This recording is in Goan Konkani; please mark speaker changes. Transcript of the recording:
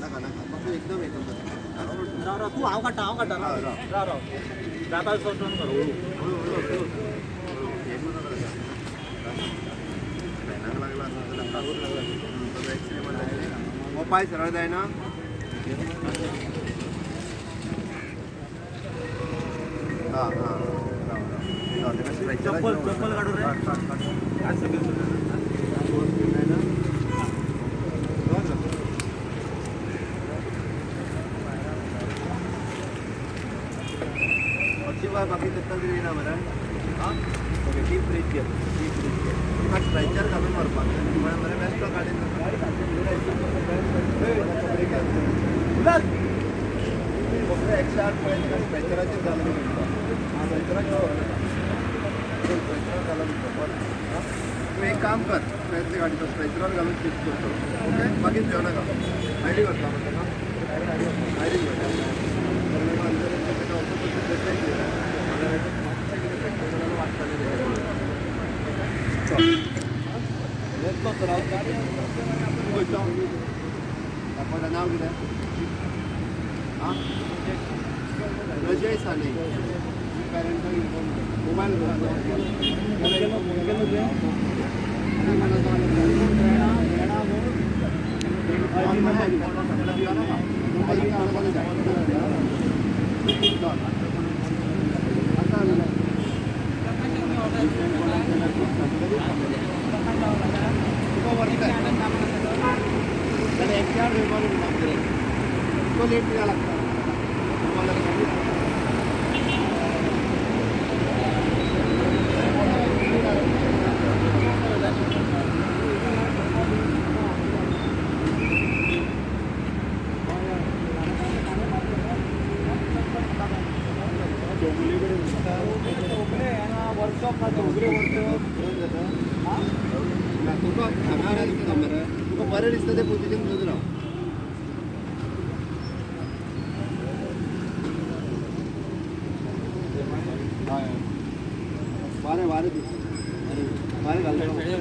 Speaker 1: नाका नाका फक्त एकदम एकदम.
Speaker 2: राव राव तूं, हांव काडटा, हांव काडटा. राव राव राव, जाता सोडून कर हळू.
Speaker 1: हळू हळू हळू हळू. हे करू नका. फॅनाक लागला आसत जाल्यार कागूर लागला, एक्सरे मारता. हो पांय सरळ जायना. हां हां, राव राव.
Speaker 2: चप्पल चप्पल काडू रे.
Speaker 1: काड. हरशीं बाकी तेका कितें येना मरे. आं, ओके, ती फ्रीज घे, ती फ्रीज घे. तुका स्ट्रेचर घालून व्हरपाक जाय म्हळ्यार मरे. बेश्टो गाडयेन 108 पळय, ताका स्ट्रेचराचेर घालून म्हणटा. स्ट्रेचराचेर व्हरनाका, स्ट्रेचरार घालून म्हणटा. बरें, तूं एक काम कर, स्ट्रेच गाडी तो स्ट्रेचरार घालून शिफ्ट करतो. ओके, मागीर भियो नाका. आयडी करता म्हणटा, आयडी करता. ताका वचून मातशें कितें फ्रॅक्चर जाल्यार वाचतालें. खंयचो दाखोवता? नांव कितें? आं, रजय साने. पेरंटाक इन्फॉर्म कर. मोबायल.
Speaker 2: फोन केलो, फोन केलो तुवें?
Speaker 1: तुका लेट कित्याक लागता?
Speaker 2: वर्कशॉप ना, चौगुले वर्कशॉप.
Speaker 1: ना, तुका हांगा दुखता मरे? तुका बरें दिसता तें पोझिशन घेवन राव. हय, वारें वारें दिसता, वारें वारें घालता.